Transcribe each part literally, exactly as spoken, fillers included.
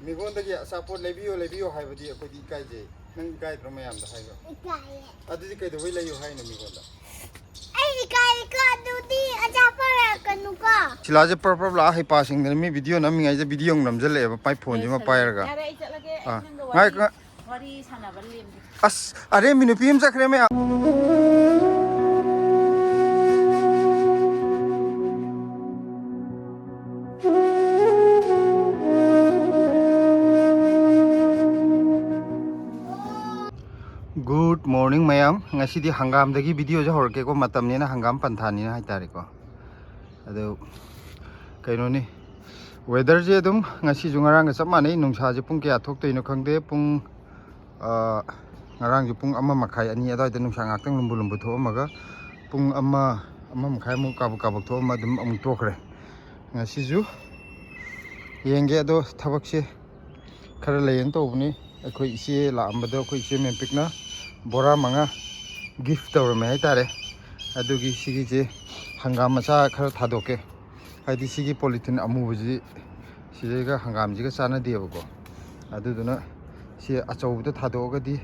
ꯃꯤꯉꯣꯟꯗꯒꯤ ꯑꯆꯥꯄꯣꯠ ꯂꯩꯕꯤꯌꯣ, ꯂꯩꯕꯤꯌꯣ ꯍꯥꯏꯕꯗꯤ ꯑꯩꯈꯣꯏꯗꯤ ꯏꯀꯥꯏꯖꯩ꯫ ꯅꯪ ꯏꯀꯥꯏꯗ꯭ꯔꯣ ꯃꯌꯥꯝꯗ ꯍꯥꯏꯕ? ꯏꯀꯥꯏꯌꯦ꯫ ꯑꯗꯨꯗꯤ ꯀꯩꯗꯧꯕꯩ ꯂꯩꯌꯨ ꯍꯥꯏꯅꯣ ꯃꯤꯉꯣꯟꯗ? ꯑꯩ ꯏꯀꯥꯏꯀꯣ ꯑꯗꯨꯗꯤ ꯑꯆꯥꯄꯣꯠ ꯂꯥꯛꯀꯅꯨꯀꯣ꯫ ꯁꯤꯂꯥꯁꯦ ꯄ꯭ꯔꯞ ꯄ꯭ꯔꯞ ꯂꯥꯛꯑ ꯍꯩꯄꯥ ꯁꯤꯡꯗꯅ ꯃꯤ ꯚꯤꯗꯤꯑꯣ ꯅꯝꯃꯤꯉꯩꯗ ꯚꯤꯗꯤꯑꯣ ꯑꯃꯨꯛ ꯅꯝꯁꯤꯜꯂꯛꯑꯦꯕ ꯃꯥꯏ ꯐꯣꯟꯁꯤꯃ ꯄꯥꯏꯔꯒ꯫ ꯌꯥꯔꯦ, ꯑꯩ ꯆꯠꯂꯒꯦ꯫ ꯑꯩ ꯑꯥ. ꯅꯪꯒ ꯉꯥꯏ-, ꯋꯥꯔꯤ, ꯉꯥꯏ-, ꯋꯥꯔꯤ ꯁꯥꯟꯅꯕ ꯂꯦꯝꯗꯦ꯫ ꯑꯁ, ꯑꯔꯦꯝꯕꯤ ꯅꯨꯄꯤ ꯑꯃ ꯆꯠꯈ꯭ꯔꯦ ꯃꯌꯥꯝ꯫ Good morning ꯃꯌꯥꯝ, ꯉꯁꯤꯗꯤ ꯍꯪꯒꯥꯝꯗꯒꯤ ꯚꯤꯗꯤꯑꯣꯁꯦ ꯍꯧꯔꯛꯀꯦꯀꯣ, ꯃꯇꯝꯅꯤꯅ, ꯍꯪꯒꯥꯝ ꯄꯟꯊꯥꯅꯤꯅ ꯍꯥꯏꯇꯥꯔꯦꯀꯣ꯫ ꯑꯗꯨ ꯀꯩꯅꯣꯅꯤ, ꯋꯦꯗꯔꯁꯦ ꯑꯗꯨꯝ ꯉꯁꯤꯁꯨ ꯉꯔꯥꯡꯒ ꯆꯞ ꯃꯥꯟꯅꯩ꯫ ꯅꯨꯡꯁꯥꯁꯦ ꯄꯨꯡ ꯀꯌꯥ ꯊꯣꯛꯇꯣꯏꯅꯣ ꯈꯪꯗꯦ꯫ ꯄꯨꯡ, ꯑ, ꯉꯔꯥꯡꯁꯨ ꯄꯨꯡ ꯑꯃ ꯃꯈꯥꯏ, ꯑꯅꯤ ꯑꯗꯨꯋꯥꯏꯗ ꯅꯨꯡꯁꯥ ꯉꯥꯛꯇꯪ ꯂꯨꯝꯕꯨ ꯂꯨꯝꯕꯨ ꯊꯣꯛꯑꯝꯃꯒ ꯄꯨꯡ ꯑꯃ, ꯑꯃ ꯃꯈꯥꯏꯃꯨꯛ ꯀꯥꯕꯛ ꯀꯥꯕꯛ ꯊꯣꯛꯑꯝꯃ ꯑꯗꯨꯝ ꯑꯃꯨꯛ ꯇꯣꯛꯈ꯭ꯔꯦ꯫ ꯉꯁꯤꯁꯨ ꯌꯦꯡꯒꯦ꯫ ꯑꯗꯣ ꯊꯕꯛꯁꯦ ꯈꯔ ꯂꯩꯌꯦꯅ ꯇꯧꯕꯅꯤ꯫ ꯑꯩꯈꯣꯏ ꯏꯆꯦ ꯂꯥꯛꯑꯝꯕꯗꯣ, ꯑꯩꯈꯣꯏ ꯏꯆꯦ ꯃꯦꯝꯄꯤꯛꯅ ꯕꯣꯔꯥ ꯃꯉꯥ ꯒꯤꯐ ꯇꯧꯔꯝꯃꯦ ꯍꯥꯏꯇꯥꯔꯦ꯫ ꯑꯗꯨꯒꯤ ꯁꯤꯒꯤꯁꯦ ꯍꯪꯒꯥꯝ ꯃꯆꯥ ꯈꯔ ꯊꯥꯗꯣꯛꯀꯦ꯫ ꯍꯥꯏꯗꯤ ꯁꯤꯒꯤ ꯄꯣꯂꯤꯊꯤꯟ ꯑꯃꯨꯕꯁꯤ ꯁꯤꯗꯩꯒ ꯍꯪꯒꯥꯝꯁꯤꯒ ꯆꯥꯟꯅꯗꯦꯕꯀꯣ꯫ ꯑꯗꯨꯗꯨꯅ ꯁꯤ ꯑꯆꯧꯕꯗ ꯊꯥꯗꯣꯛꯑꯒꯗꯤ,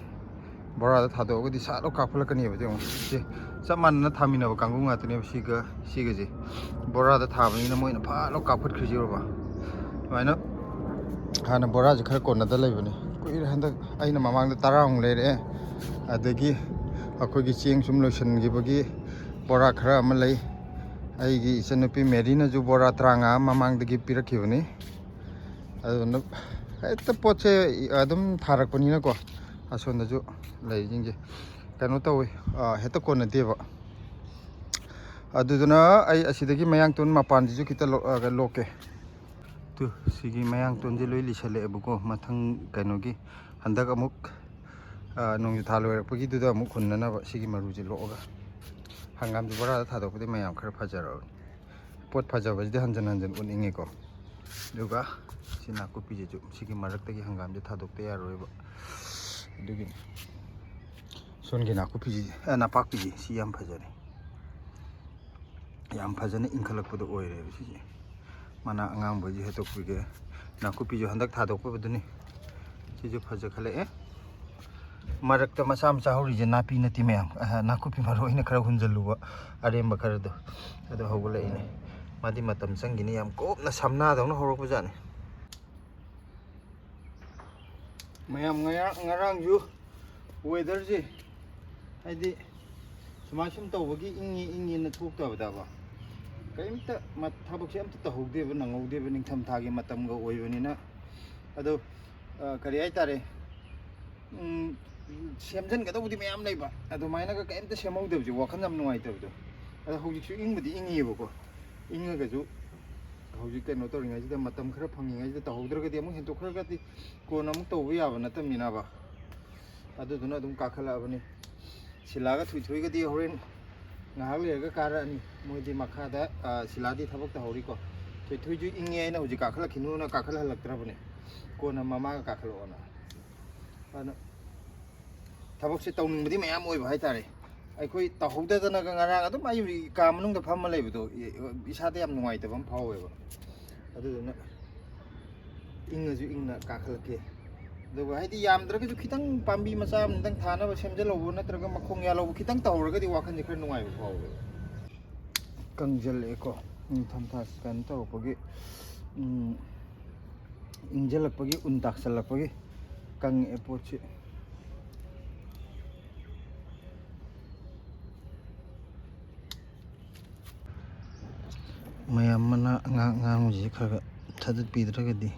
ꯕꯣꯔꯥꯗ ꯊꯥꯗꯣꯛꯑꯒꯗꯤ ꯁꯥꯠ ꯂꯧ ꯀꯥꯞꯈꯠꯂꯛꯀꯅꯦꯕ꯫ ꯌꯦꯡꯉꯣ, ꯁꯤ ꯆꯞ ꯃꯥꯟꯅꯅ ꯊꯥꯃꯤꯟꯅꯕ ꯀꯥꯡꯕꯨ ꯉꯥꯛꯇꯅꯦꯕ꯫ ꯁꯤꯒ ꯁꯤꯒꯁꯦ ꯕꯣꯔꯥꯗ ꯊꯥꯕꯅꯤꯅ ꯃꯣꯏꯅ ꯐꯥꯠ ꯂꯧ ꯀꯥꯞꯈꯠꯈ꯭ꯔꯤꯁꯦ꯫ ꯎꯔꯕ? ꯑꯗꯨꯃꯥꯏꯅ ꯍꯥꯟꯅ ꯕꯣꯔꯥꯁꯦ ꯈꯔ ꯀꯣꯟꯅꯗ ꯂꯩꯕꯅꯤ꯫ ꯀꯨꯏꯔꯦ꯫ ꯍꯟꯗꯛ ꯑꯩꯅ ꯃꯃꯥꯡꯗ ꯇꯔꯥꯃꯨꯛ ꯂꯩꯔꯛꯑꯦ꯫ ꯑꯗꯒꯤ ꯑꯩꯈꯣꯏꯒꯤ ꯆꯦꯡ ꯁꯨꯝ ꯂꯣꯏꯁꯤꯟꯈꯤꯕꯒꯤ ꯕꯣꯔꯥ ꯈꯔ ꯑꯃ ꯂꯩ꯫ ꯑꯩꯒꯤ ꯏꯆꯟꯅꯨꯄꯤ ꯃꯦꯔꯤꯅꯁꯨ ꯕꯣꯔꯥ ꯇꯔꯥꯃꯉꯥ ꯑꯃ ꯃꯃꯥꯡꯗꯒꯤ ꯄꯤꯔꯛꯈꯤꯕꯅꯤ꯫ ꯑꯗꯨꯅ ꯍꯦꯛꯇ ꯄꯣꯠꯁꯦ ꯑꯗꯨꯝ ꯊꯥꯔꯛꯄꯅꯤꯅꯀꯣ, ꯑꯁꯣꯝꯗꯁꯨ ꯂꯩꯔꯤꯁꯤꯡꯁꯦ ꯀꯩꯅꯣ ꯇꯧꯋꯤ, ꯑ, ꯍꯦꯛꯇ ꯀꯣꯟꯅꯗꯦꯕ꯫ ꯑꯗꯨꯗꯨꯅ ꯑꯩ ꯑꯁꯤꯗꯒꯤ ꯃꯌꯥꯡꯇꯣꯟ ꯃꯄꯥꯟꯁꯤꯁꯨ ꯈꯤꯇ ꯂꯣꯛ-, ꯑ, ꯂꯣꯛꯀꯦ꯫ ꯇꯨ, ꯁꯤꯒꯤ ꯃꯌꯥꯡꯇꯣꯟꯁꯦ ꯂꯣꯏ ꯂꯤꯁꯜꯂꯛꯑꯦꯕꯀꯣ꯫ ꯃꯊꯪ ꯀꯩꯅꯣꯒꯤ ꯍꯟꯗꯛ ꯑꯃꯨꯛ, ꯑ, ꯅꯣꯡꯖꯨ ꯊꯥ ꯂꯣꯏꯔꯛꯄꯒꯤꯗꯨꯗ ꯑꯃꯨꯛ ꯍꯨꯟꯅꯅꯕ ꯁꯤꯒꯤ ꯃꯔꯨꯁꯦ ꯂꯣꯛꯑꯒ ꯍꯪꯒꯥꯝꯁꯦ ꯕꯣꯔꯥꯗ ꯊꯥꯗꯣꯛꯄꯗꯤ ꯃꯌꯥꯝ ꯈꯔ ꯐꯖꯔꯕꯅꯤ꯫ ꯄꯣꯠ ꯐꯖꯕꯁꯤꯗꯤ ꯍꯟꯖꯟ ꯍꯟꯖꯟ ꯎꯠꯅꯤꯡꯉꯤꯀꯣ꯫ ꯑꯗꯨꯒ ꯁꯤ ꯅꯥꯀꯨꯞꯄꯤꯁꯤꯁꯨ ꯁꯤꯒꯤ ꯃꯔꯛꯇꯒꯤ ꯍꯪꯒꯥꯝꯁꯦ ꯊꯥꯗꯣꯛꯇ ꯌꯥꯔꯣꯏꯕ꯫ ꯑꯗꯨꯒꯤꯅꯤ꯫ ꯁꯣꯟꯒꯤ ꯅꯥꯀꯨꯞꯄꯤꯁꯤ, ꯑ, ꯅꯄꯥꯛꯄꯤꯁꯤ ꯁꯤ ꯌꯥꯝ ꯐꯖꯔꯦ꯫ ꯌꯥꯝ ꯐꯖꯅ ꯏꯟꯈꯠꯂꯛꯄꯗꯣ ꯑꯣꯏꯔꯦꯕ ꯁꯤꯁꯦ꯫ ꯃꯅꯥ ꯑꯉꯥꯡꯕꯁꯤ ꯍꯦꯛꯇꯣꯛꯄꯤꯒꯦ꯫ ꯅꯥꯀꯨꯞꯄꯤꯁꯨ ꯍꯟꯗꯛ ꯊꯥꯗꯣꯛꯄꯗꯨꯅꯤ꯫ ꯁꯤꯁꯨ ꯐꯖꯈꯠꯂꯛꯑꯦ꯫ ꯃꯔꯛꯇ ꯃꯆꯥ ꯃꯆꯥ ꯍꯧꯔꯤꯁꯦ ꯅꯥꯄꯤ ꯅꯠꯇꯦ ꯃꯌꯥꯝ, ꯑ, ꯅꯥꯀꯨꯞꯄꯤ ꯃꯔꯨ ꯑꯩꯅ ꯈꯔ ꯍꯨꯟꯖꯜꯂꯨꯕ, ꯑꯔꯦꯝꯕ ꯈꯔꯗꯣ, ꯑꯗꯨ ꯍꯧꯒꯠꯂꯛꯏꯅꯦ꯫ ꯃꯥꯗꯤ ꯃꯇꯝ ꯆꯪꯈꯤꯅꯤ, ꯌꯥꯝ ꯀꯨꯞꯅ ꯁꯝꯅꯥꯗꯧꯅ ꯍꯧꯔꯛꯄꯖꯥꯠꯅꯤ꯫ ꯃꯌꯥꯝ ꯉꯔꯥꯡ, ꯉꯔꯥꯡꯁꯨ weatherꯁꯦ, ꯍꯥꯏꯗꯤ, ꯁꯨꯃꯥꯏ ꯁꯨꯝ ꯇꯧꯕꯒꯤ ꯏꯪꯉꯤ ꯏꯪꯉꯤꯅ ꯊꯣꯛꯇꯕꯗꯕ, ꯀꯔꯤꯝꯇ ꯃ-, ꯊꯕꯛꯁꯦ ꯑꯝꯇ ꯇꯧꯍꯧꯗꯦꯕ, ꯅꯪꯍꯧꯗꯦꯕ, ꯅꯤꯡꯊꯝꯊꯥꯒꯤ ꯃꯇꯝꯒ ꯑꯣꯏꯕꯅꯤꯅ꯫ ꯑꯗꯣ, ꯑ, ꯀꯔꯤ ꯍꯥꯏꯇꯥꯔꯦ, ꯎꯝ, ꯁꯦꯝꯖꯤꯟꯒꯗꯧꯕꯗꯤ ꯃꯌꯥꯝ ꯂꯩꯕ, ꯑꯗꯨꯃꯥꯏꯅꯒ ꯀꯔꯤꯝꯇ ꯁꯦꯝꯍꯧꯗꯕꯁꯦ ꯋꯥꯈꯜ ꯌꯥꯝ ꯅꯨꯡꯉꯥꯏꯇꯕꯗꯣ꯫ ꯑꯗꯣ ꯍꯧꯖꯤꯛꯁꯨ ꯏꯪꯕꯨꯗꯤ ꯏꯪꯉꯤꯑꯕꯀꯣ, ꯏꯪꯉꯒꯁꯨ ꯍꯧꯖꯤꯛ ꯀꯩꯅꯣ ꯇꯧꯔꯤꯉꯩꯁꯤꯗ, ꯃꯇꯝ ꯈꯔ ꯐꯪꯉꯤꯉꯩꯁꯤꯗ ꯇꯧꯍꯧꯗ꯭ꯔꯒꯗꯤ, ꯑꯃꯨꯛ ꯍꯦꯟꯇꯣꯛꯈ꯭ꯔꯒꯗꯤ ꯀꯣꯟꯅ ꯑꯃꯨꯛ ꯇꯧꯕ ꯌꯥꯕ ꯅꯠꯇꯕꯅꯤꯅꯕ꯫ ꯑꯗꯨꯗꯨꯅ ꯑꯗꯨꯝ ꯀꯥꯈꯠꯂꯛꯑꯕꯅꯤ꯫ ꯁꯤꯂꯥꯒ ꯊꯣꯏꯊꯣꯏꯒꯗꯤ ꯍꯣꯔꯦꯟ ꯉꯥꯏꯍꯥꯛ ꯂꯩꯔꯒ ꯀꯥꯔꯛꯑꯅꯤ꯫ ꯃꯣꯏꯗꯤ ꯃꯈꯥꯗ, ꯑ, ꯁꯤꯂꯥꯗꯤ ꯊꯕꯛ ꯇꯧꯍꯧꯔꯤꯀꯣ꯫ ꯊꯣꯏꯊꯣꯏꯁꯨ ꯏꯪꯉꯦ, ꯑꯩꯅ ꯍꯧꯖꯤꯛ ꯀꯥꯈꯠꯂꯛꯈꯤꯅꯨꯅ ꯀꯥꯈꯠꯍꯜꯂꯛꯇ꯭ꯔꯕꯅꯦ꯫ ꯀꯣꯟꯅ ꯃꯃꯥꯒ ꯀꯥꯈꯠꯂꯛꯑꯣꯅ꯫ ꯑꯗꯨꯅ ꯊꯕꯛꯁꯦ ꯇꯧꯅꯤꯡꯕꯗꯤ ꯃꯌꯥꯝ ꯑꯣꯏꯕ ꯍꯥꯏꯇꯥꯔꯦ꯫ ꯑꯩꯈꯣꯏ ꯇꯧꯍꯧꯗꯗꯅꯒ ꯉꯔꯥꯡ ꯑꯗꯨꯝ ꯑꯩ ꯀꯥ ꯃꯅꯨꯡꯗ ꯐꯝꯃ ꯂꯩꯕꯗꯣ, ꯏ-, ꯏꯁꯥꯗ ꯌꯥꯝ ꯅꯨꯡꯉꯥꯏꯇꯕ ꯑꯃ ꯐꯥꯎꯋꯦꯕ꯫ ꯑꯗꯨꯗꯨꯅ ꯏꯪꯉꯁꯨ ꯏꯪꯅ ꯀꯥꯈꯠꯂꯛꯀꯦ꯫ ꯑꯗꯨꯒ ꯍꯥꯏꯗꯤ ꯌꯥꯝꯗ꯭ꯔꯒꯁꯨ ꯈꯤꯇꯪ, ꯄꯥꯝꯕꯤ ꯃꯆꯥ ꯑꯃꯇꯪ ꯊꯥꯅꯕ ꯁꯦꯝꯖꯤꯜꯍꯧꯕ ꯅꯠꯇ꯭ꯔꯒ ꯃꯈꯣꯡ ꯌꯥꯜꯍꯧꯕ ꯈꯤꯇꯪ ꯇꯧꯍꯧꯔꯒꯗꯤ ꯋꯥꯈꯜꯁꯦ ꯈꯔ ꯅꯨꯡꯉꯥꯏꯕ ꯐꯥꯎꯋꯦꯕ꯫ ꯀꯪꯁꯤꯜꯂꯛꯑꯦꯀꯣ, ꯅꯤꯡꯊꯝꯊꯥ ꯀꯩꯅꯣ ꯇꯧꯔꯛꯄꯒꯤ, ꯎꯝ, ꯏꯪꯁꯤꯜꯂꯛꯄꯒꯤ, ꯎꯟ ꯇꯥꯁꯜꯂꯛꯄꯒꯤ ꯀꯪꯉꯛꯑꯦ ꯄꯣꯠꯁꯤ꯫ ꯃꯌꯥꯝ ꯃꯅꯥ ꯑꯉꯥꯡ ꯑꯉꯥꯡꯕꯁꯤ ꯈꯔ ꯈꯔ ꯊꯥꯗꯠꯄꯤꯗ꯭ꯔꯒꯗꯤ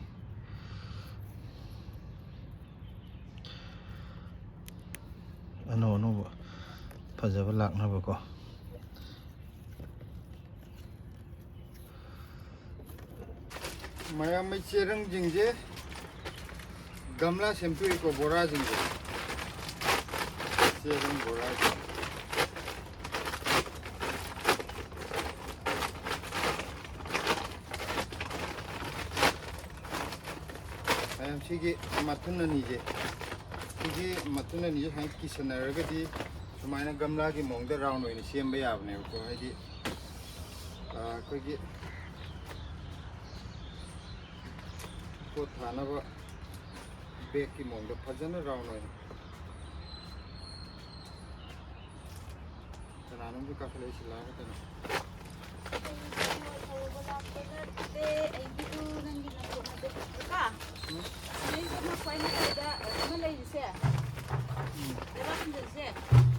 ꯑꯅꯧ ꯑꯅꯧꯕ ꯐꯖꯕ ꯂꯥꯛꯅꯕꯀꯣ꯫ ꯃꯌꯥꯝ, ꯆꯦꯔꯪꯁꯤꯡꯁꯦ ꯒꯝꯂꯥ ꯁꯦꯝꯗꯣꯛꯏꯀꯣ, ꯕꯣꯔꯥꯁꯤꯡꯁꯦ꯫ ꯆꯦꯔꯪ ꯕꯣꯔꯥꯁꯤꯡ꯫ ꯃꯌꯥꯝ, ꯁꯤꯒꯤ ꯃꯊꯨꯟ ꯑꯅꯤꯁꯦ, ꯁꯤꯒꯤ ꯃꯊꯨꯟ ꯑꯅꯤꯁꯦ ꯁꯨꯃꯥꯏꯅ ꯀꯤꯁꯟꯅꯔꯒꯗꯤ ꯁꯨꯃꯥꯏꯅ ꯒꯝꯂꯥꯒꯤ ꯃꯑꯣꯡꯗ round ꯑꯣꯏꯅ ꯁꯦꯝꯕ ꯌꯥꯕꯅꯦꯕꯀꯣ꯫ ꯍꯥꯏꯗꯤ, ꯑ, ꯑꯩꯈꯣꯏꯒꯤ ꯄꯣꯠ ꯊꯥꯅꯕ ꯕꯦꯒꯀꯤ ꯃꯑꯣꯡꯗ ꯐꯖꯅ ꯔꯥꯎꯟ ꯑꯣꯏꯅ꯫ ꯀꯅꯥꯅꯣꯝꯁꯨ ꯀꯥꯈꯠꯂꯛꯏ ꯁꯤꯂꯥꯒ ꯀꯩꯅꯣ꯫ ꯑꯩꯒꯤꯗꯨ ꯅꯪꯒꯤ ꯅꯪꯒꯤ ꯅꯪꯒꯤ ꯅꯪꯒꯤ ꯀꯣ꯫ ꯎꯝ꯫ ꯅꯪꯒꯤ ꯃꯈꯣꯏ ꯃꯈꯣꯏꯗ ꯑꯃ ꯂꯩꯔꯤꯁꯦ꯫ ꯎꯝ꯫ ꯂꯩꯕꯥꯛ ꯍꯨꯟꯖꯤꯜꯂꯤꯁꯦ꯫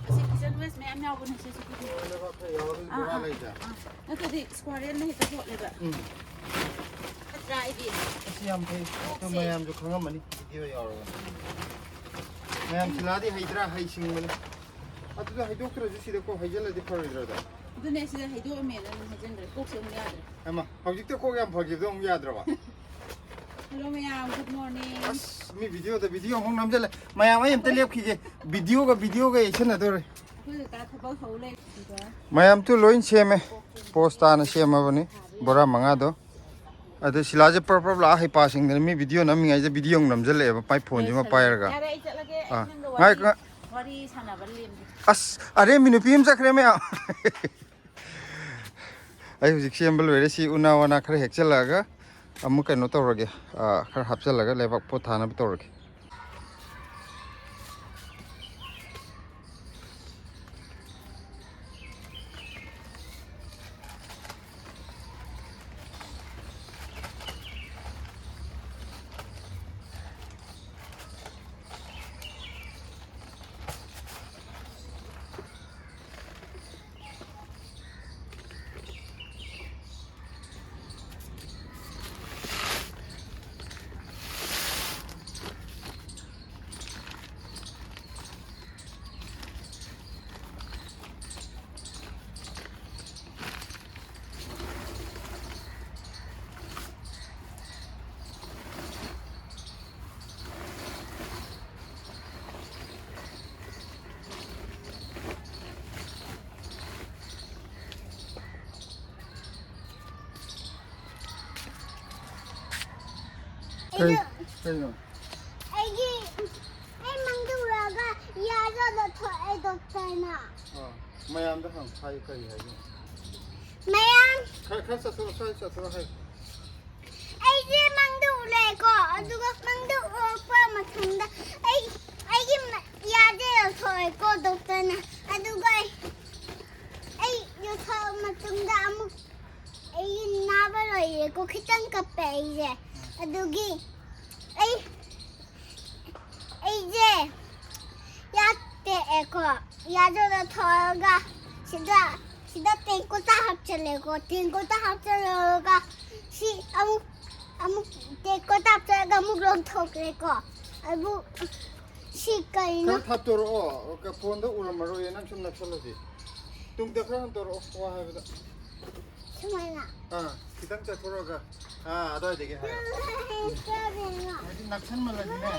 ꯑꯁꯤ kitchen waste ꯃꯌꯥꯝ ꯌꯥꯎꯕꯅꯦ ꯁꯤꯁꯨ꯫ ꯑꯣ, ꯂꯩꯕꯥꯛ ꯈꯔ ꯌꯥꯎꯔꯒ ꯑꯥ, ꯕꯦꯔꯥ ꯑꯥ, ꯂꯩꯗ꯫ ꯑꯥ꯫ ꯅꯠꯇ꯭ꯔꯗꯤ squirrel ꯅ ꯍꯦꯛꯇ ꯍꯣꯠꯂꯦꯕ꯫ ꯎꯝ꯫ ꯐꯠꯇ꯭ꯔꯥ ꯑꯩꯗꯤ? ꯑꯁ, ꯌꯥꯝ ꯐꯩ꯫ ꯑꯗꯣ ꯀꯣꯛꯁꯦ꯫ ꯃꯌꯥꯝꯁꯨ ꯈꯪꯉꯝꯃꯅꯤ video ꯌꯥꯎꯔꯒ꯫ ꯃꯌꯥꯝ ꯁꯤꯂꯥꯗꯤ ꯍꯩꯇ꯭ꯔꯥ? ꯍꯩ ꯁꯤꯡꯕꯅꯤ꯫ ꯑꯗꯨꯗ ꯍꯩꯗꯣꯛꯇ꯭ꯔꯁꯨ ꯁꯤꯗꯀꯣ ꯍꯩꯖꯤꯜꯂꯗꯤ ꯐꯔꯣꯏꯗ꯭ꯔꯣ ꯑꯗꯣ? ꯑꯗꯨꯅꯦ ꯁꯤꯗ ꯍꯩꯗꯣꯛꯑꯝꯃꯦꯅ ꯑꯗꯨꯝ ꯍꯩꯖꯤꯟꯈ꯭ꯔꯦ꯫ ꯀꯣꯛꯁꯦ ꯑꯃꯨꯛ ꯌꯥꯗ꯭ꯔꯦ꯫ ꯍꯩꯃꯥ, ꯍꯧꯖꯤꯛꯇ ꯀꯣꯛ ꯌꯥꯝ ꯐꯈꯤꯕꯗꯣ ꯑꯃꯨꯛ ꯌꯥꯗ꯭ꯔꯕ? Hello ꯃꯌꯥꯝ, good morning꯫ ꯑꯁ, ꯃꯤ videoꯗ video ꯑꯃꯨꯛ ꯅꯝꯖꯜꯂꯦ꯫ ꯃꯌꯥꯝ ꯑꯩ ꯑꯝꯇ ꯂꯦꯞꯈꯤꯒꯦ꯫ Videoꯒ videoꯒ ꯌꯩꯁꯟꯅꯗꯧꯔꯦ꯫ ꯑꯩꯈꯣꯏ ꯀꯀꯥ ꯊꯕꯛ ꯍꯧ ꯂꯩ꯫ ꯃꯌꯥꯝꯁꯨ ꯂꯣꯏ ꯁꯦꯝꯃꯦ꯫ Post ꯇꯥꯅ ꯁꯦꯝꯃꯕꯅꯤ꯫ ꯕꯣꯔꯥ ꯃꯉꯥꯗꯣ꯫ ꯑꯗꯨ ꯁꯤꯂꯥꯁꯦ ꯄ꯭ꯔꯞ ꯄ꯭ꯔꯞ ꯂꯥꯛꯑ ꯍꯩꯄꯥꯁꯤꯡꯗꯅ ꯃꯤ video ꯅꯝꯃꯤꯉꯩꯗ video ꯑꯃꯨꯛ ꯅꯝꯁꯤꯜꯂꯛꯑꯦꯕ ꯃꯥꯏ phoneꯁꯤꯃ ꯄꯥꯏꯔꯒ꯫ ꯌꯥꯔꯦ, ꯑꯩ ꯆꯠꯂꯒꯦ꯫ ꯑꯥ꯫ ꯑꯩ ꯅꯪꯒ ꯉꯥꯏ-, ꯋꯥꯔꯤ, ꯉꯥꯏ-, ꯋꯥꯔꯤ ꯁꯥꯟꯅꯕ ꯂꯦꯝꯗꯦ꯫ ꯑꯁ, ꯑꯔꯦꯝꯕꯤ ꯅꯨꯄꯤ ꯑꯃ ꯆꯠꯈ꯭ꯔꯦ ꯃꯌꯥꯝ꯫ ꯑꯩ ꯍꯧꯖꯤꯛ ꯁꯦꯝꯕ ꯂꯣꯏꯔꯦ꯫ ꯁꯤ ꯎꯅꯥ ꯋꯥꯅꯥ ꯈꯔ ꯍꯦꯛꯆꯜꯂꯛꯑꯒ ꯑꯃꯨꯛ ꯀꯩꯅꯣ ꯇꯧꯔꯒꯦ꯫ ꯑꯥ, ꯈꯔ ꯍꯥꯞꯆꯜꯂꯒ ꯂꯩꯕꯥꯛ ꯄꯣꯠ ꯊꯥꯅꯕ ꯇꯧꯔꯒꯦ꯫ ꯀꯩ-, ꯀꯩꯅꯣ? ꯑꯩꯒꯤ, ꯑꯩ ꯃꯪꯗ ꯎꯔꯛꯑꯒ ꯌꯥꯖꯗ ꯊꯣꯛꯑꯦ ꯗꯣꯛꯇꯔꯅ꯫ ꯑꯥ, ꯃꯌꯥꯝꯗ ꯍꯪꯉꯨ, ꯍꯥꯏꯌꯨ, ꯀꯔꯤ ꯍꯥꯏꯒꯦ? ꯃꯌꯥꯝ꯫ ꯈꯔ, ꯈꯔ ꯆꯠꯊꯣꯔꯛꯑꯣ, ꯁ꯭ꯋꯥꯏ ꯆꯠꯊꯣꯔꯛꯑꯣ ꯍꯥꯏꯌꯨ꯫ ꯑꯩꯁꯦ ꯃꯪꯗ ꯂꯩꯀꯣ꯫ ꯑꯗꯨꯒ ꯃꯪꯗ ꯑꯣꯛꯄ ꯃꯇꯝꯗ ꯑꯩ, ꯑꯩꯒꯤ ꯃ-, ꯌꯥꯁꯦ ꯌꯧꯊꯣꯛꯑꯦꯀꯣ ꯗꯣꯛꯇꯔꯅ꯫ ꯑꯗꯨꯒ ꯑꯩ, ꯑꯩ ꯌꯧꯊꯣꯛꯑ ꯃꯇꯨꯡꯗ ꯑꯃꯨꯛ ꯑꯩꯒꯤ ꯅꯥꯕ ꯂꯣꯏꯔꯦꯀꯣ꯫ ꯈꯤꯇꯪ ꯀꯞꯄꯦ ꯑꯩꯁꯦ꯫ ꯑꯗꯨꯒꯤ ꯑꯩ, ꯑꯩꯁꯦ ꯌꯥ ꯇꯦꯛꯑꯦꯀꯣ꯫ ꯌꯥꯗꯣ ꯂꯧꯊꯣꯛꯑꯒ ꯁꯤꯗ, ꯁꯤꯗ ꯇꯦꯡꯀꯣꯠꯇ ꯍꯥꯞꯆꯜꯂꯦꯀꯣ꯫ ꯇꯦꯡꯀꯣꯠꯇ ꯍꯥꯞꯆꯜꯂꯒ ꯁꯤ ꯑꯃꯨꯛ, ꯑꯃꯨꯛ ꯇꯦꯡꯀꯣꯠꯇ ꯍꯥꯞꯆꯜꯂꯒ ꯑꯃꯨꯛ ꯂꯧꯊꯣꯛꯈ꯭ꯔꯦꯀꯣ꯫ ꯑꯗꯨ ꯁꯤ ꯀꯩꯅꯣ? ꯈꯔ ꯊꯥꯞꯇꯣꯔꯛꯑꯣ, ꯐꯣꯟꯗ ꯎꯔꯝꯃꯔꯣꯏꯌꯦ ꯅꯪ ꯁꯨꯝ ꯅꯛꯁꯜꯂꯗꯤ꯫ ꯇꯨꯡꯗ ꯈꯔ ꯍꯟꯗꯣꯔꯛꯑꯣ, ꯋꯥ ꯍꯥꯏꯕꯗ꯫ ꯁꯨꯃꯥꯏꯅ꯫ ꯑꯥ, ꯈꯤꯇꯪ ꯆꯠꯊꯣꯔꯛꯑꯒ꯫ ꯑꯥ, ꯑꯗꯨꯋꯥꯏꯗꯒꯤ ꯍꯥꯏꯌꯣ꯫ ꯍꯥꯏꯗꯤ ꯅꯛꯁꯟꯃꯜꯂꯗꯤꯅꯦ꯫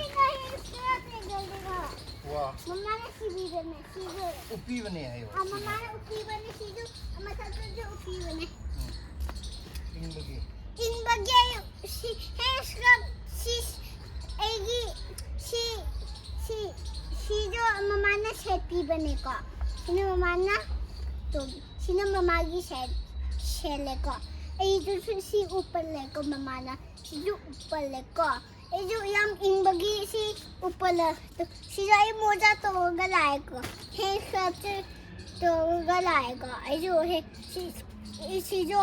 ꯋꯥ꯫ ꯃꯃꯥꯅ ꯁꯤꯕꯤꯕꯅꯦ, ꯁꯤꯁꯨ꯫ ꯎꯞꯄꯤꯕꯅꯦ ꯍꯥꯏꯌꯣ꯫ ꯑꯥ, ꯃꯃꯥꯅ ꯎꯞꯄꯤꯕꯅꯦ, ꯁꯤꯁꯨ, ꯃꯊꯛꯇꯁꯨ ꯎꯞꯄꯤꯕꯅꯦ꯫ ꯎꯝ꯫ ꯏꯪꯕꯒꯤ꯫ ꯏꯪꯕꯒꯤ ꯁꯤ, hand scrub ꯁꯤ, ꯑꯩꯒꯤ ꯁꯤ, ꯁꯤ, ꯁꯤꯁꯨ ꯃꯃꯥꯅ ꯁꯦꯠꯄꯤꯕꯅꯦꯀꯣ꯫ ꯁꯤꯅ ꯃꯃꯥꯅ ꯇꯣ-, ꯁꯤꯅ ꯃꯃꯥꯒꯤ ꯁꯦꯠ-, ꯁꯦꯠꯂꯦꯀꯣ꯫ ꯑꯩꯁꯨ ꯁꯤ, ꯁꯤ ꯎꯞꯄꯜꯂꯦꯀꯣ ꯃꯃꯥꯅ꯫ ꯁꯤꯁꯨ ꯎꯞꯄꯜꯂꯦꯀꯣ꯫ ꯑꯩꯁꯨ ꯌꯥꯝ ꯏꯪꯕꯒꯤ ꯁꯤ ꯎꯞꯄꯜꯂꯦ꯫ ꯁꯤꯗ ꯑꯩ ꯃꯣꯖꯥ ꯇꯣꯡꯉꯒ ꯂꯥꯛꯑꯦꯀꯣ꯫ Hand scrub ꯁꯨ ꯇꯣꯡꯉꯒ ꯂꯥꯛꯑꯦꯀꯣ꯫ ꯑꯩꯁꯨ ꯍꯦ-, ꯁꯤ, ꯁꯤꯁꯨ,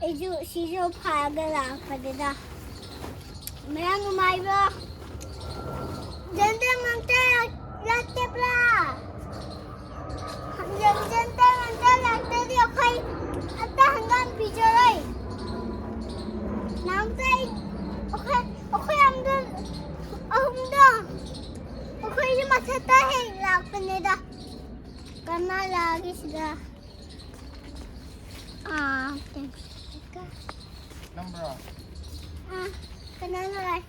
ꯑꯩꯁꯨ ꯁꯤꯁꯨ ꯐꯥꯔꯒ ꯂꯥꯛꯄꯅꯤꯗ꯫ ꯃꯌꯥꯝ ꯅꯨꯡꯉꯥꯏꯕ꯭ꯔꯣ? ꯖꯟꯇꯔ ꯃꯟꯇꯔ ꯂꯥꯛꯇꯕ꯭ꯔꯥ? ꯖꯟꯇꯔ ꯃꯟꯇꯔ ꯂꯥꯛꯇ꯭ꯔꯗꯤ ꯑꯩꯈꯣꯏ ꯑꯝꯇ ꯍꯪꯒꯥꯝ ꯄꯤꯖꯔꯣꯏ꯫ ꯅꯍꯥꯟꯃꯨꯛꯇ ꯑꯩ, ꯑꯩꯈꯣꯏ, ꯑꯩꯈꯣꯏ ꯑꯝꯗ, ꯑꯍꯨꯝꯗꯣ, ꯑꯩꯈꯣꯏꯁꯨ ꯃꯊꯛꯇ ꯍꯦꯛ ꯂꯥꯛꯄꯅꯤꯗ꯫ ꯀꯅꯥ ꯂꯥꯛꯏꯁꯤꯒ? ꯑꯥ, ꯅꯝꯕ꯭ꯔꯣ? ꯑꯥ, ꯀꯅꯥ ꯂꯥꯛꯏ?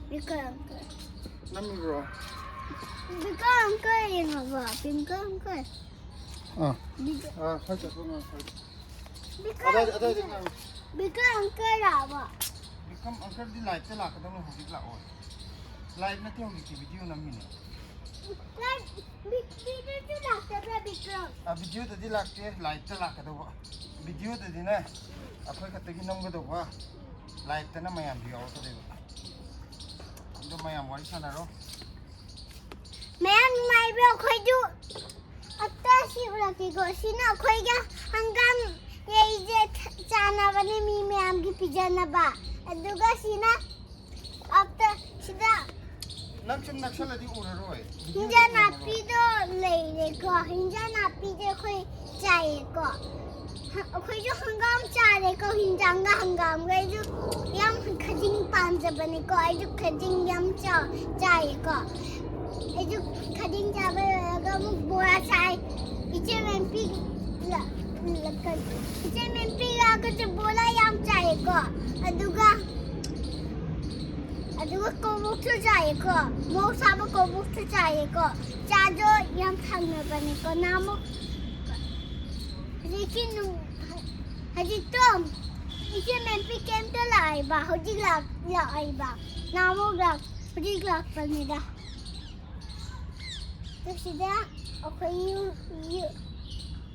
ꯕꯤꯀꯝ ꯑꯪꯀꯜ꯫ ꯅꯝꯃꯤꯕ꯭ꯔꯣ? ꯕꯤꯀꯝ ꯑꯪꯀꯜ ꯌꯦꯡꯉꯕꯣ? ꯕꯤꯀꯝ ꯑꯪꯀꯜ꯫ ꯑꯥ꯫ ꯕꯤꯀꯝ ꯑꯥ, ꯈꯔ ꯆꯠꯊꯣꯛ ꯉꯥꯡ ꯈꯔ꯫ ꯕꯤꯀꯝ ꯑꯗꯥꯏꯗ, ꯑꯗꯥꯏꯗ ꯉꯥꯡꯉꯨ꯫ ꯕꯤꯀꯝ ꯑꯪꯀꯜ ꯂꯥꯛꯑꯕꯣ? ꯕꯤꯀꯝ ꯑꯪꯀꯜꯗꯤ ꯂꯥꯏꯞꯇ ꯂꯥꯛꯀꯗꯧꯅꯤ, ꯍꯧꯖꯤꯛ ꯂꯥꯛꯑꯣ꯫ ꯂꯥꯏꯞ ꯅꯠꯇꯦ, ꯍꯧꯖꯤꯛꯇꯤ ꯚꯤꯗꯤꯑꯣ ꯅꯝꯃꯤꯅꯦ꯫ ꯂꯥꯏꯞ, ꯚꯤ-, ꯚꯤꯗꯤꯑꯣꯗꯤ ꯂꯥꯛꯇꯕ꯭ꯔꯥ, ꯕꯤꯀꯝ? ꯑꯥ, ꯚꯤꯗꯤꯑꯣꯗꯗꯤ ꯂꯥꯛꯇꯦ, ꯂꯥꯏꯞꯇ ꯂꯥꯛꯀꯗꯧꯕ꯫ ꯚꯤꯗꯤꯑꯣꯗꯗꯤꯅꯦ, ꯑꯩꯈꯣꯏ ꯈꯛꯇꯒꯤ ꯅꯝꯒꯗꯧꯕ, ꯂꯥꯏꯞꯇꯅ ꯃꯌꯥꯝꯁꯨ ꯌꯥꯎꯔꯛꯀꯗꯣꯏꯕ꯫ ꯑꯗꯣ ꯃꯌꯥꯝ ꯋꯥꯔꯤ ꯁꯥꯟꯅꯔꯣ꯫ ꯃꯌꯥꯝ ꯅꯨꯡꯉꯥꯏꯕ꯭ꯔꯣ? ꯑꯩꯈꯣꯏꯁꯨ ꯑꯝꯇ ꯁꯤ ꯎꯔꯛꯀꯦꯀꯣ꯫ ꯁꯤꯅ ꯑꯩꯈꯣꯏꯒ ꯍꯪꯒꯥꯝ ꯂꯩꯁꯦ ꯆꯥꯅꯕꯅꯦ, ꯃꯤ ꯃꯌꯥꯝꯒꯤ ꯄꯤꯖꯅꯕ꯫ ꯑꯗꯨꯒ ꯁꯤꯅ ꯑꯝꯇ ꯁꯤꯗ ꯅꯪ ꯁꯨꯝ ꯅꯛꯁꯜꯂꯗꯤ ꯎꯔꯔꯣꯏ꯫ ꯍꯤꯟꯖꯥꯡ ꯅꯥꯄꯤꯗꯣ ꯂꯩꯔꯦꯀꯣ꯫ ꯍꯤꯟꯖꯥꯡ ꯅꯥꯄꯤꯗꯤ ꯑꯩꯈꯣꯏ ꯆꯥꯏꯌꯦꯀꯣ꯫ ꯍ-, ꯑꯩꯈꯣꯏꯁꯨ ꯍꯪꯒꯥꯝ ꯆꯥꯔꯦꯀꯣ꯫ ꯍꯤꯟꯖꯥꯡꯒ ꯍꯪꯒꯥꯝꯒ ꯑꯩꯁꯨ ꯌꯥꯝ ꯈꯖꯤꯡ ꯄꯥꯝꯖꯕꯅꯦꯀꯣ꯫ ꯑꯩꯁꯨ ꯈꯖꯤꯡ ꯌꯥꯝ ꯆꯥ-, ꯆꯥꯏꯌꯦꯀꯣ꯫ ꯑꯩꯁꯨ ꯈꯖꯤꯡ ꯆꯥꯕ ꯂꯣꯏꯔꯒ ꯑꯃꯨꯛ ꯕꯣꯔꯥ ꯆꯥꯏ꯫ ꯏꯆꯦ ꯃꯦꯝꯄꯤ ꯂ-, ꯂ-, ꯀ-, ꯏꯆꯦ ꯃꯦꯝꯄꯤ ꯂꯥꯛꯀꯁꯦ ꯕꯣꯔꯥ ꯌꯥꯝ ꯆꯥꯏꯌꯦꯀꯣ꯫ ꯑꯗꯨꯒ, ꯑꯗꯨꯒ ꯀꯣꯕꯣꯛꯁꯨ ꯆꯥꯏꯌꯦꯀꯣ꯫ ꯃꯣꯔꯣꯛ ꯁꯥꯕ ꯀꯣꯕꯣꯛꯁꯨ ꯆꯥꯏꯌꯦꯀꯣ꯫ ꯆꯥꯗꯣ ꯌꯥꯝ ꯊꯛꯅꯕꯅꯦꯀꯣ꯫ ꯅꯍꯥꯟꯃꯨꯛ ꯍꯧꯖꯤꯛꯀꯤ ꯅꯨꯡ-, ꯍꯧꯖꯤꯛꯇꯣ ꯏꯆꯦ ꯃꯦꯝꯄꯤ ꯀꯦꯝꯇ ꯂꯥꯛꯑꯦꯕ꯫ ꯍꯧꯖꯤꯛ ꯂꯥꯛ-, ꯂꯥꯛꯑꯦꯕ꯫ ꯅꯍꯥꯟꯃꯨꯛ ꯂꯥꯛ-, ꯍꯧꯖꯤꯛ ꯂꯥꯛꯄꯅꯤꯗ꯫ ꯑꯗꯨ ꯁꯤꯗ ꯑꯩꯈꯣꯏ ꯌꯨꯝ, ꯌꯨꯝ,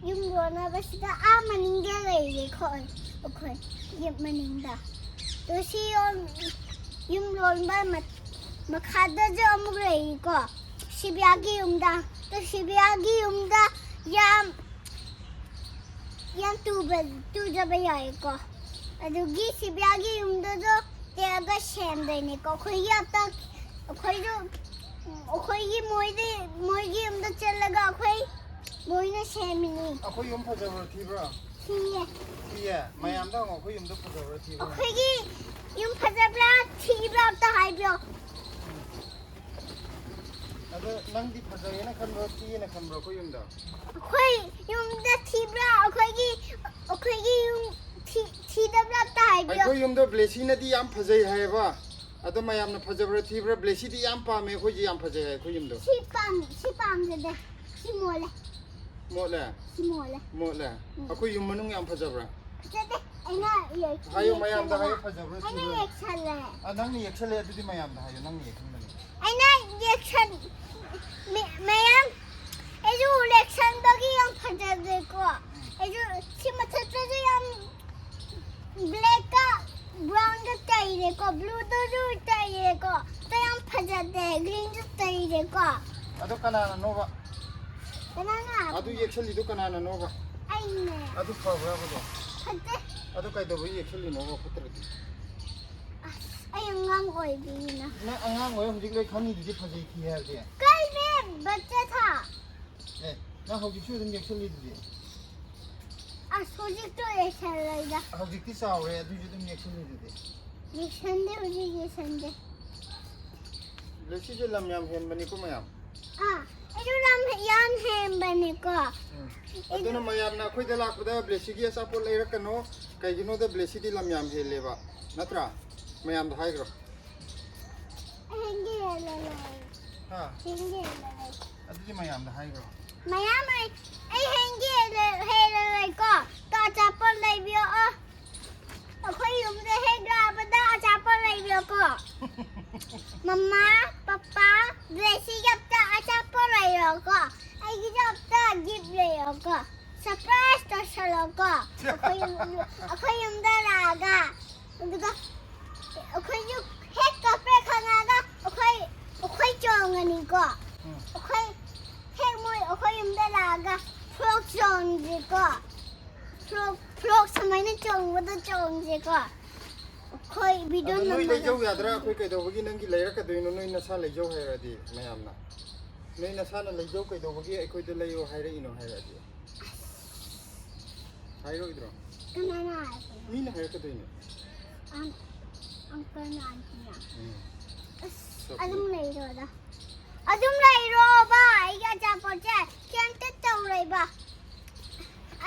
ꯌꯨꯝ ꯂꯣꯟꯅꯕꯁꯤꯗ ꯑꯥ ꯃꯅꯤꯡꯗ ꯂꯩꯔꯦꯀꯣ ꯑꯩꯈꯣꯏ ꯌꯨꯝ ꯃꯅꯤꯡꯗ꯫ ꯑꯗꯨ ꯁꯤ ꯌꯣꯟ-, ꯌꯨꯝ ꯂꯣꯟꯕ ꯃ-, ꯃꯈꯥꯗꯁꯨ ꯑꯃꯨꯛ ꯂꯩꯔꯤꯀꯣ꯫ ꯁꯤꯕꯤꯌꯥꯒꯤ ꯌꯨꯝꯗ꯫ ꯑꯗꯨ ꯁꯤꯕꯤꯌꯥꯒꯤ ꯌꯨꯝꯗ ꯌꯥꯝ, ꯌꯥꯝ ꯇꯨꯕ, ꯇꯨꯖꯕ ꯌꯥꯏꯀꯣ꯫ ꯑꯗꯨꯒꯤ ꯁꯤꯕꯤꯌꯥꯒꯤ ꯌꯨꯝꯗꯁꯨ ꯇꯦꯛꯑꯒ ꯁꯦꯝꯗꯣꯏꯅꯦꯀꯣ꯫ ꯑꯩꯈꯣꯏꯒꯤ ꯑꯝꯇ, ꯑꯩꯈꯣꯏꯁꯨ, ꯑꯩꯈꯣꯏꯒꯤ ꯃꯣꯏꯗꯤ, ꯃꯣꯏꯒꯤ ꯌꯨꯝꯗ ꯆꯠꯂꯒ ꯑꯩꯈꯣꯏ ꯃꯣꯏꯅ ꯁꯦꯝꯃꯤꯅꯤ꯫ ꯑꯩꯈꯣꯏ ꯌꯨꯝ ꯐꯖꯕ꯭ꯔꯣ ꯊꯤꯕ꯭ꯔꯣ? ꯊꯤꯌꯦ꯫ ꯊꯤꯌꯦ? ꯃꯌꯥꯝꯗ ꯍꯪꯉꯣ, ꯑꯩꯈꯣꯏ ꯌꯨꯝꯗꯣ ꯐꯖꯕ꯭ꯔꯥ ꯊꯤꯕ꯭ꯔꯥ? ꯑꯩꯈꯣꯏꯒꯤ ꯌꯨꯝ ꯐꯖꯕ꯭ꯔꯥ ꯊꯤꯕ꯭ꯔꯥ ꯑꯝꯇ ꯍꯥꯏꯕꯤꯌꯣ꯫ ꯑꯗꯣ ꯅꯪꯗꯤ ꯐꯖꯩꯌꯦꯅ ꯈꯟꯕ꯭ꯔꯣ, ꯊꯤꯌꯦꯅ ꯈꯟꯕ꯭ꯔꯣ ꯑꯩꯈꯣꯏ ꯌꯨꯝꯗꯣ? ꯑꯩꯈꯣꯏ ꯌꯨꯝꯗ ꯊꯤꯕ꯭ꯔꯥ? ꯑꯩꯈꯣꯏꯒꯤ, ꯑꯩꯈꯣꯏꯒꯤ ꯌꯨꯝ ꯊꯤ-, ꯊꯤꯗꯕ꯭ꯔꯥ ꯑꯝꯇ ꯍꯥꯏꯕꯤꯌꯣ꯫ ꯑꯩꯈꯣꯏ ꯌꯨꯝꯗꯣ ꯕ꯭ꯂꯦꯁꯤꯅꯗꯤ ꯌꯥꯝ ꯐꯖꯩ ꯍꯥꯏꯌꯦꯕ꯫ ꯑꯗꯣ ꯃꯌꯥꯝꯅ ꯐꯖꯕ꯭ꯔꯥ ꯊꯤꯕ꯭ꯔꯥ? ꯕ꯭ꯂꯦꯁꯤꯗꯤ ꯌꯥꯝ ꯄꯥꯝꯃꯦ, ꯑꯩꯈꯣꯏꯁꯦ ꯌꯥꯝ ꯐꯖꯩ ꯍꯥꯏ ꯑꯩꯈꯣꯏ ꯌꯨꯝꯗꯣ꯫ ꯁꯤ ꯄꯥꯝ-, ꯁꯤ ꯄꯥꯝꯖꯗꯦ꯫ ꯁꯤ ꯃꯣꯠꯂꯦ꯫ ꯃꯣꯠꯂꯦ? ꯁꯤ ꯃꯣꯠꯂꯦ꯫ ꯃꯣꯠꯂꯦ? ꯎꯝ꯫ ꯑꯩꯈꯣꯏ ꯌꯨꯝ ꯃꯅꯨꯡ ꯌꯥꯝ ꯐꯖꯕ꯭ꯔꯥ? ꯐꯖꯗꯦ꯫ ꯑꯩꯅ ꯌꯦꯛ-, ꯍꯥꯏꯌꯨ, ꯃꯌꯥꯝꯗ ꯌꯦꯛꯁꯜꯂꯦ꯫ ꯍꯥꯏꯌꯨ, ꯐꯖꯕ꯭ꯔꯥ ꯑꯩꯅ ꯊꯤꯕ꯭ꯔꯥ? ꯌꯦꯛꯁꯜꯂꯦ꯫ ꯑ, ꯅꯪꯅ ꯌꯦꯛꯁꯜꯂꯦ, ꯑꯗꯨꯗꯤ ꯃꯌꯥꯝꯗ ꯍꯥꯏꯌꯨ, ꯅꯪꯅ ꯌꯦꯛꯍꯟꯕꯅꯦ꯫ ꯑꯩꯅ ꯌꯦꯛꯁꯟ-, ꯃꯤ-, ꯃꯌꯥꯝ, ꯑꯩꯁꯨ ꯌꯦꯛꯁꯟꯕꯒꯤ ꯌꯥꯝ ꯐꯖꯗꯦꯀꯣ꯫ ꯑꯩꯁꯨ ꯁꯤ ꯃꯊꯛꯇꯁꯨ ꯌꯥꯝ Blackꯀ brownꯒ ꯇꯩꯔꯦꯀꯣ, blueꯗꯨꯁꯨ ꯇꯩꯔꯦꯀꯣ, ꯑꯗꯣ ꯌꯥꯝ ꯐꯖꯗꯦ, greenꯁꯨ ꯇꯩꯔꯦꯀꯣ꯫ ꯑꯗꯣ ꯀꯅꯥꯅꯅꯣꯕ? ꯀꯅꯥꯅ? ꯑꯗꯨ ꯌꯦꯛꯁꯜꯂꯤꯗꯣ ꯀꯅꯥꯅꯅꯣꯕ? ꯑꯩꯅꯦ꯫ ꯑꯗꯨ ꯐꯕ꯭ꯔꯕꯗꯣ? ꯐꯠꯇꯦ꯫ ꯑꯗꯨ ꯀꯩꯗꯧꯕꯩ ꯌꯦꯛꯁꯜꯂꯤꯅꯣꯕ ꯐꯠꯇ꯭ꯔꯗꯤ? ꯑꯁ, ꯑꯩ ꯑꯉꯥꯡ ꯑꯣꯏꯕꯅꯤꯅ꯫ ꯅꯪ ꯑꯉꯥꯡ ꯑꯣꯏ ꯍꯧꯖꯤꯛ ꯂꯣꯏ ꯈꯪꯉꯤꯗꯨꯗꯤ ꯐꯖꯩ ꯊꯤ ꯍꯥꯏꯕꯗꯤ꯫ ꯀꯩꯅꯦ, ꯕꯆꯥ ꯊꯥ꯫ ꯑꯦ, ꯅꯪ ꯍꯧꯖꯤꯛꯁꯨ ꯑꯗꯨꯝ ꯌꯦꯛꯁꯜꯂꯤꯗꯨꯗꯤ꯫ ꯑꯁ, ꯍꯧꯖꯤꯛꯇꯣ ꯌꯦꯛꯁꯜꯂꯣꯏꯗ꯫ ꯍꯧꯖꯤꯛꯇꯤ ꯆꯥꯎꯔꯦ, ꯑꯗꯨꯏꯁꯨ ꯑꯗꯨꯝ ꯌꯦꯛꯁꯜꯂꯤꯗꯨꯗꯤ꯫ ꯌꯦꯛꯁꯟꯗꯦ, ꯍꯧꯖꯤꯛ ꯌꯦꯛꯁꯟꯗꯦ꯫ ꯕ꯭ꯂꯦꯁꯤꯁꯦ ꯂꯝ ꯌꯥꯝ ꯍꯦꯟꯕꯅꯤꯀꯣ ꯃꯌꯥꯝ꯫ ꯑꯥ, ꯑꯩꯁꯨ ꯂꯝ ꯌꯥꯝ ꯍꯦꯟꯕꯅꯤꯀꯣ꯫ ꯎꯝ꯫ ꯑꯗꯨꯅ ꯃꯌꯥꯝꯅ ꯑꯩꯈꯣꯏꯗ ꯂꯥꯛꯄꯗ ꯕ꯭ꯂꯦꯁꯤꯒꯤ ꯑꯆꯥꯄꯣꯠ ꯂꯩꯔꯛꯀꯅꯣ, ꯀꯩꯒꯤꯅꯣꯗ ꯕ꯭ꯂꯦꯁꯤꯗꯤ ꯂꯝ ꯌꯥꯝ ꯍꯦꯜꯂꯦꯕ, ꯅꯠꯇ꯭ꯔꯥ? ꯃꯌꯥꯝꯗ ꯍꯥꯏꯈ꯭ꯔꯣ꯫ ꯑꯩ ꯍꯦꯟꯒꯦ ꯍꯦꯜꯂꯔꯣꯏ꯫ ꯍꯥ? ꯍꯦꯟꯒꯦ ꯍꯦꯜꯂꯔꯣꯏ꯫ ꯑꯗꯨꯗꯤ ꯃꯌꯥꯝꯗ ꯍꯥꯏꯈ꯭ꯔꯣ꯫ ꯃꯌꯥꯝ ꯑꯩ, ꯑꯩ ꯍꯦꯟꯒꯦ ꯍꯦꯜꯂ-, ꯍꯦꯜꯂꯔꯣꯏꯀꯣ꯫ ꯇꯣ ꯑꯆꯥꯄꯣꯠ ꯂꯩꯕꯤꯔꯛꯑꯣ꯫ ꯑꯩꯈꯣꯏ ꯌꯨꯝꯗ ꯍꯦꯛ ꯂꯥꯛꯄꯗ ꯑꯆꯥꯄꯣꯠ ꯂꯩꯕꯤꯔꯛꯑꯣꯀꯣ꯫ ꯃꯃꯥ, ꯄꯄꯥ, ꯕ꯭ꯂꯦꯁꯤꯒꯤ ꯑꯝꯇ ꯑꯆꯥꯄꯣꯠ ꯂꯩꯔꯛꯑꯣꯀꯣ꯫ ꯑꯩꯒꯤꯁꯨ ꯑꯝꯇ gift ꯂꯩꯔꯛꯑꯣꯀꯣ꯫ Surprise ꯇꯧꯁꯜꯂꯛꯑꯣꯀꯣ꯫ ꯑꯩꯈꯣꯏ ꯌꯨꯝ, ꯑꯩꯈꯣꯏ ꯌꯨꯝꯗ ꯂꯥꯛꯑꯒ꯫ ꯑꯗꯨꯒ ꯑꯩꯈꯣꯏꯁꯨ ꯍꯦꯛ ꯀꯞꯄꯦ ꯈꯪꯉꯒ ꯑꯩꯈꯣꯏ, ꯑꯩꯈꯣꯏ ꯆꯣꯡꯉꯅꯤꯀꯣ꯫ ꯎꯝ꯫ ꯑꯩꯈꯣꯏ ꯍꯦꯛ ꯃꯣꯏ ꯑꯩꯈꯣꯏ ꯌꯨꯝꯗ ꯂꯥꯛꯑꯒ frog ꯆꯣꯡꯁꯤꯀꯣ꯫ Frog, frog ꯁꯨꯃꯥꯏꯅ ꯆꯣꯡꯕꯗꯣ ꯆꯣꯡꯁꯤꯀꯣ꯫ ꯑꯩꯈꯣꯏ video ꯑꯗꯣ ꯅꯣꯏ ꯅꯝꯃꯒ ꯂꯩꯖꯧ ꯌꯥꯗ꯭ꯔꯥ? ꯑꯩꯈꯣꯏ ꯀꯩꯗꯧꯕꯒꯤ ꯅꯪꯒꯤ ꯂꯩꯔꯛꯀꯗꯣꯏꯅꯣ? ꯅꯣꯏ ꯅꯁꯥ ꯂꯩꯖꯧ ꯍꯥꯏꯔꯗꯤ ꯃꯌꯥꯝꯅ꯫ ꯅꯣꯏ ꯅꯁꯥꯅ ꯂꯩꯖꯧ ꯀꯩꯗꯧꯕꯒꯤ ꯑꯩꯈꯣꯏꯗ ꯂꯩꯌꯣ ꯍꯥꯏꯔꯛꯏꯅꯣ ꯍꯥꯏꯔꯛꯑꯗꯤ? ꯍꯥꯏꯔꯣꯏꯗ꯭ꯔꯣ? ꯀꯅꯥꯅ ꯍꯥꯏꯔꯛꯀꯅꯤ? ꯃꯤꯅ ꯍꯥꯏꯔꯛꯀꯗꯣꯏꯅꯦ꯫ ꯑꯪ-, uncle ꯅ aunty ꯅ꯫ ꯎꯝ꯫ ꯑꯁ, shopping꯫ ꯑꯗꯨꯝ ꯂꯩꯔꯣꯗ꯫ ꯑꯗꯨꯝ ꯂꯩꯔꯣꯕ, ꯑꯩꯒꯤ ꯑꯆꯥꯄꯣꯠꯁꯦ ꯀꯩꯝꯇ ꯇꯧꯔꯣꯏꯕ꯫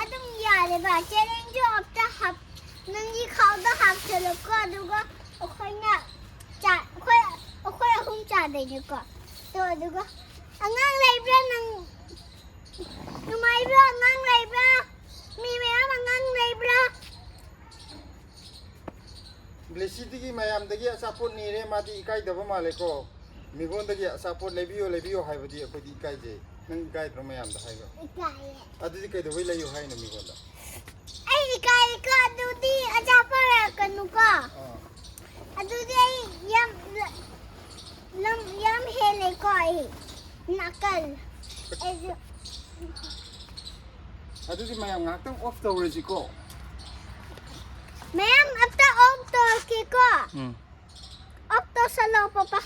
ꯑꯗꯨꯝ ꯌꯥꯔꯦꯕ, ꯆꯦꯔꯦꯡꯁꯨ ꯑꯝꯇ ꯍꯥꯞ-, ꯅꯪꯒꯤ ꯈꯥꯎꯗ ꯍꯥꯞꯆꯜꯂꯣꯀꯣ, ꯑꯗꯨꯒ ꯑꯩꯈꯣꯏꯅ ꯆꯥ-, ꯑꯩꯈꯣꯏ, ꯑꯩꯈꯣꯏ ꯑꯍꯨꯝ ꯆꯥꯗꯣꯏꯅꯦꯀꯣ꯫ ꯇꯣ, ꯑꯗꯨꯒ ꯑꯉꯥꯡ ꯂꯩꯕ꯭ꯔꯥ ꯅꯪ? ꯅꯨꯡꯉꯥꯏꯕ꯭ꯔꯥ? ꯑꯉꯥꯡ ꯂꯩꯕ꯭ꯔꯥ? ꯃꯤ ꯃꯌꯥꯝ ꯑꯉꯥꯡ ꯂꯩꯕ꯭ꯔꯥ? ꯕ꯭ꯂꯦꯁꯤꯗꯒꯤ ꯃꯌꯥꯝꯗꯒꯤ ꯑꯆꯥꯄꯣꯠ ꯅꯤꯔꯦ, ꯃꯥꯗꯤ ꯏꯀꯥꯏꯗꯕ ꯃꯥꯜꯂꯦꯀꯣ꯫ ꯃꯤꯉꯣꯟꯗꯒꯤ ꯑꯆꯥꯄꯣꯠ ꯂꯩꯕꯤꯌꯣ, ꯂꯩꯕꯤꯌꯣ ꯍꯥꯏꯕꯗꯤ ꯑꯩꯈꯣꯏꯗꯤ ꯏꯀꯥꯏꯖꯩ꯫ ꯅꯪ ꯏꯀꯥꯏꯗ꯭ꯔꯣ ꯃꯌꯥꯝꯗ ꯍꯥꯏꯕ? ꯏꯀꯥꯏꯌꯦ꯫ ꯑꯗꯨꯗꯤ ꯀꯩꯗꯧꯕꯩ ꯂꯩꯌꯣ ꯍꯥꯏꯅꯣ ꯃꯤꯉꯣꯟꯗ? ꯑꯩ ꯏꯀꯥꯏꯌꯦ, ꯀꯣ, ꯑꯗꯨꯗꯤ ꯑꯆꯥꯄꯣꯠ ꯂꯩꯔꯛꯀꯅꯨꯀꯣ꯫ ꯑꯗꯨꯗꯤ ꯑꯩ ꯌꯥꯝ ꯂ-, ꯂꯝ ꯌꯥꯝ ꯍꯦꯜꯂꯦꯀꯣ ꯑꯩ꯫ ꯅꯥꯀꯜ꯫ ꯑꯩꯁꯨ꯫ ꯑꯗꯨꯗꯤ ꯃꯌꯥꯝ ꯉꯥꯏꯍꯥꯛꯇꯪ off ꯇꯧꯔꯁꯤꯀꯣ꯫ ꯃꯌꯥꯝ ꯑꯝꯇ off ꯇꯧꯔꯛꯀꯦꯀꯣ꯫ ꯎꯝ꯫ Off ꯇꯧꯁꯜꯂꯣ, ꯄꯄꯥ꯫